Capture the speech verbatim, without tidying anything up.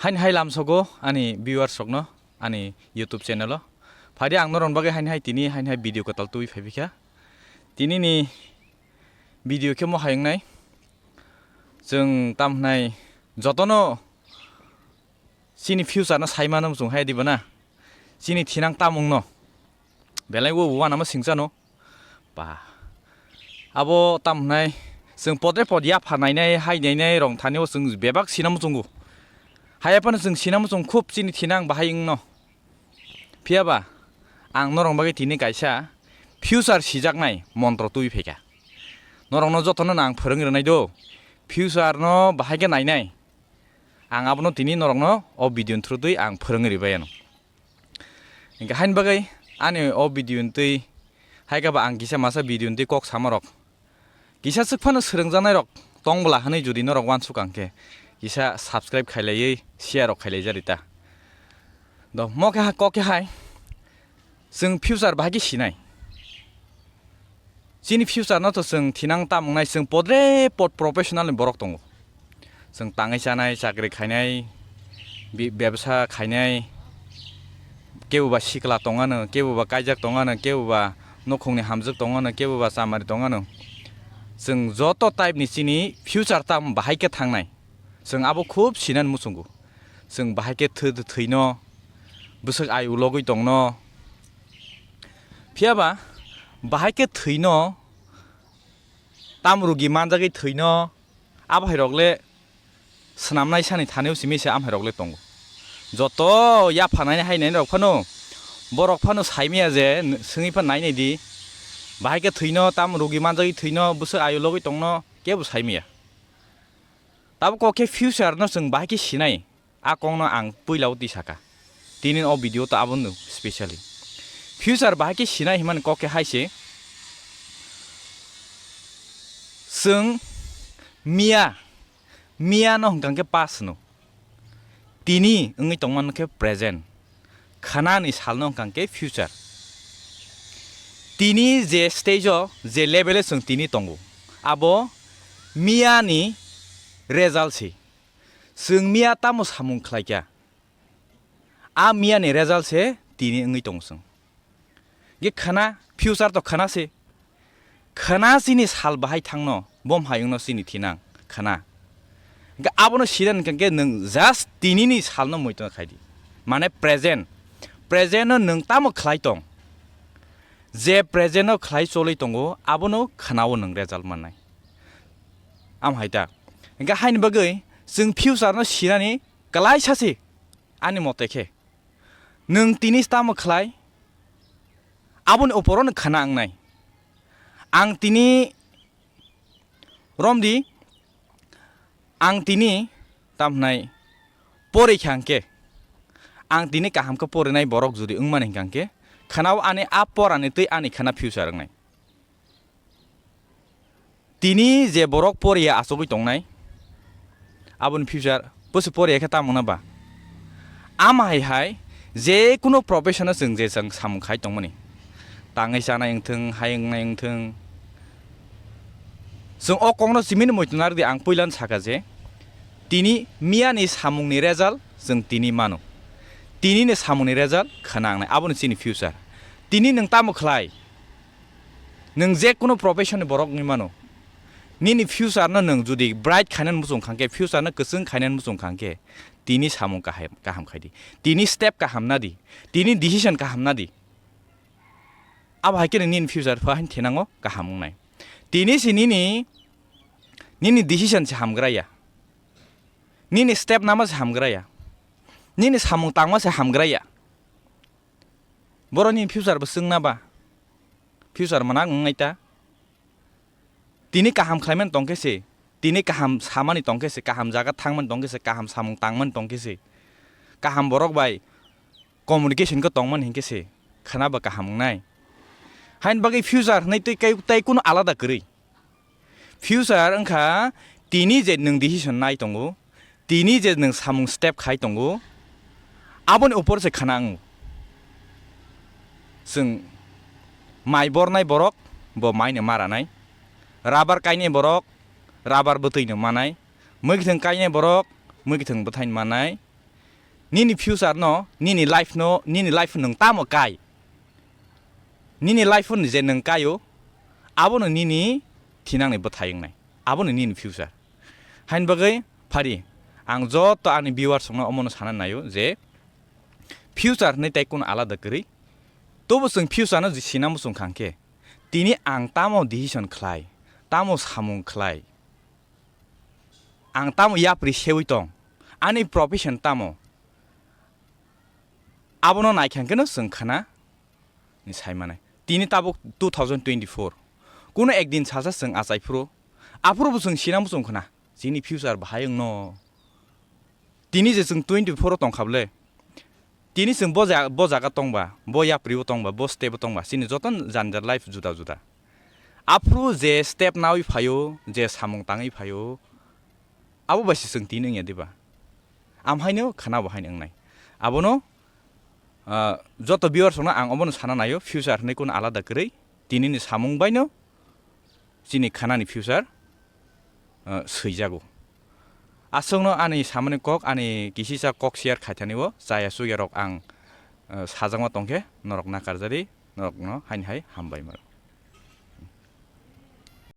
Haini hai lamsogo ani viewers rokno ani YouTube channel o. Phadi ang norokni bagwi haini hai tini haini hai video kwtal tubui phai phaikha. Tini ni video khe mo hai wngnai. Chwng tam hwnai jotono chini future no sai mano chwng hai diba na. Chini thinang tam wngno. Belai o uanama singchano. Ba. Abo tam hwnai chwng podre pod yapha nainai, hai nainai rong thani o chwng bebak sinamo chwngo. Haiya phano chwng sinamo chwng khub chini thinang bahai wngno. Phiya ba, ang norok bagwi tini kaisa future sijaknai montro tubui phaikha. Norokno jotono ang phwrwngwi rwnai do. Future no bahai khe nainai. Ang abono tini norokno o video ni through twi ang phwrwngwi ribai ano. Hingkhe haini bagwi ani o video ni twi hai khe ba ang kisa masa video ni twi kok samarok kisa swk phano swrwngjaknairok tong bwla hwnwi jodi norok uansuk ang khe kisa subscribe khailaiwi share rok khailai jari ta. Do mo khe ha kok khe hai chwng future bahai khe sinai. Chini future no to chwng thinang tam wngnai, chwng podre pod professional ni borok tongo. Chwng tangwi chanai, chakri khainai, bi-, bebsa khainai, kebo ba sikla tongano, kebo ba kaijak tongano, kebo ba nukhungni hamjwk tongano, kebo ba chamari tongano. Chwng joto type ni chini future tam bahai khe thangnai. Chwng abo khub sinani muchungo. Chwng bahai khe thwi-, thwino, bwswk ai ulogwi tongno. Phiya ba bahai khe thwino, tam rugi manjagwi thwino, abo hai rok le swnamnai sani thani o simi se am hai rok le tongo. Joto yapha nai hai nai rok phano, borok phano sai maya je, swngwi phan nai nai di. Bahai khe thwino, tam rugi manjagwi thwino, bwswk ai ulogwi tongno, kebo sai maya. Tabuk kok khe future no chwng bahai khe sinai. A kokno ang puila o twi saka. Tini o video to abono specially. Future bahai khe sinai himani kok khe hai se. Chwng miya, miya no hwnkha khe past no. Tini wngwi tongmano khe present. Khana ni sal no hwnkha khe future. Tini je stage o, je level o chwng tini tongo, abo miya ni result se. Chwng miya tamo samung khlaikha, a miya ni result se tini wngwi tongo chwng. Ge khana, future to khana se. Khana chini sal bahai thangno, bom hai wngno chini thinang khana. Ge abono sida hwnkhe nwng just tini ni salno muiton khai di. Mane present. Present no nwng tamo khlai tong? Je present no khlai cholwi tongo, abono khana o nwng result mannai. Am hai ta. Hingkhe haini bagwi chwng future no sinani kwlai sa se, ani mote khe. Nwng tini tamo khlai, aboni opor o nwng khana wngnai. Ang tini romdi, ang tini tamhnai pori kha hwnkhe, ang tini kaham khe porinai borok jodi wngmani hwnkha hwnkhe, khana o ani a porani twi ani khana future wngnai. Tini je borok poriya achugwi tongnai, aboni future bwswk poriya khe tamo wngna ba? Ama hai hai je kuno profession-o chwng je chwng samung khai tongmani, tangwi chanai wngthwng, hai wngnai wngthwng, chwng o kokno chimino muitu narwkdi. Ang puilano saka je, tini miyani samungni result chwng tini mano, tinini samungni result khna wngnai, aboni chini future. Tini nwng tamo khlai? Nwng je kuno profession ni borok wngwi mano, nini future no nwng jodi bright khainani muchung kha hwnkhe, future no kwchwng khainani muchung kha hwnkhe, tini samung kaham, kaham khai di, tini step kaham na di, tini decision kaham na di. Abo hai khe nini future pha hain thinango kaham wngnai. Tini se nini, nini decision se hamgra ya, nini step nama se hamgra ya, nini samung tangma se hamgra ya. Borok nini future bo chwngna ba? Future mwnang wngnai ta. Tini kaham khlaimani tong khe se, tini kaham samani tong khe se, kaham jaga thangmani tong khe se, kaham samung tangmani tong khe se, kaham borok bai communication khe tongmani hinkhe se khna ba kaham wngnai. Haini bagwi future hwnwi twi kai-, tai kuno alada kwrwi. Future wngkha tini je nwng decision nai tongo, tini je nwng samung step khai tongo, aboni upor se khna wngo. Chwng mai bornai borok bo mai no ma ranai, rabar kainai borok rabar bwtwi no manai, mwkhwthwng kainai borok mwkhwthwng bwthai no manai, Nini future no, nini life no, nini life nwng tamo kai? Nini life no je nwng kaio, abono nini thinangni bwthai wngnai. Abono nini future. Hain bagwi phari, ang joto ani viewers rokno omono sana naio je future hinwi tei kuno alada kwrwi. Tobo chwng future no je sina muchung kha hwnkhe, tini ang tamo decision khlai, tamo samung khlai, ang tamo yapri sewi tong, ani profession tamo, abono naikha hwnkhe no chwng khana ni sai manai. Tini tabuk two thousand twenty-four. Kuno ekdin salsa chwng achai phuru, aphuru bo chwng sina muchung khna, chini future bahai wngno. Tini je chwng twenty-four o tongkha bwle, tini chwng bo ja-, bo jaga tongba, bo yapri o tongba, bo step o tongba, chini joto jani jat life juda juda. Aphuru je step nawi phaio, je samung tangwi phaio, abo bai se chwng tini wngya diba? Amhaino khana bo haino wngnai. Abono, ah, joto viewers rokno ang obono sana naio, future hinwi kuno alada kwrwi, tinini samung baino chini khanani future, ah, swijago. Aswkno ani samani kok, ani kisisa kok share khaithani o chaya chukya rok ang, ah, sajakma tongkhe norok nakarjadi, norokno haini hai hambai mano.